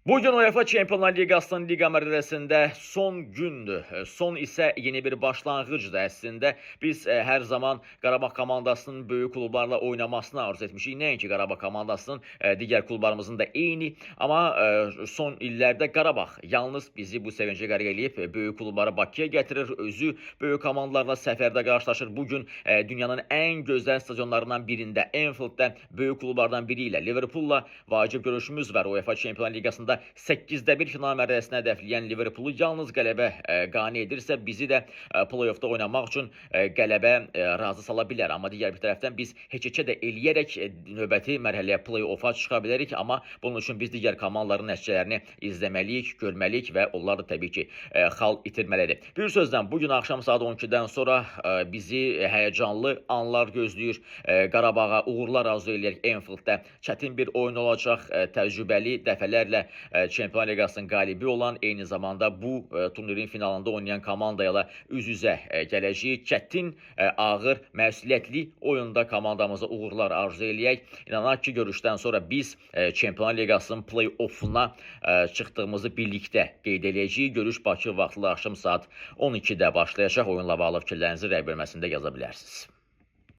Bugün UEFA Çempionlar Liqasının liqa mərhələsində son gündür. Son isə yeni bir başlanğıcdır əslində. Biz hər zaman Qarabağ komandasının böyük klublarla oynamasını arzu etmişik. Nəinki Qarabağ komandasının, digər klublarımızın da eyni. Amma son illərdə Qarabağ yalnız bizi bu sevincə qərq eləyib, böyük klubları Bakıya gətirir, özü böyük komandalarla səfərdə qarşılaşır. Bu gün dünyanın ən gözəl stadionlarından birində, Anfielddə böyük klublardan biri ilə, Liverpoolla vacib görüşümüz var. UEFA Çempionlar Liqasında 8-də 1 final mərhələsini hədəfləyən Liverpoolu yalnız qələbə qane edirsə, bizi də play-offda oynamaq üçün qələbə razı sala bilər. Amma digər bir tərəfdən biz heç-heçə də eləyərək növbəti mərhələyə, play-offa çıxa bilərik, amma bunun üçün biz digər komandaların nəticələrini izləməliyik, görməliyik və onlar da təbii ki, xal itirməlidir. Bir sözlə, bu gün axşam saat 12-dən sonra bizi həyəcanlı anlar gözləyir. Qarabağa uğurlar arzu eləyək Anfielddə. Çətin bir oyun olacaq. Təcrübəli, dəfələrlə Çempionlar Liqasının qalibi olan, eyni zamanda bu turnirin finalında oynayan komanda ilə üz-üzə gələcəyik. Çətin, ağır, məsuliyyətli oyunda komandamıza uğurlar arzu eləyək. İnanaq ki, görüşdən sonra biz Çempionlar Liqasının play-offuna çıxdığımızı birlikdə qeyd eləyəcəyik. Görüş Bakı vaxtı axşam saat 12-də başlayacaq. Oyunla bağlı fikirlərinizi rəy bölməsində yaza bilərsiniz.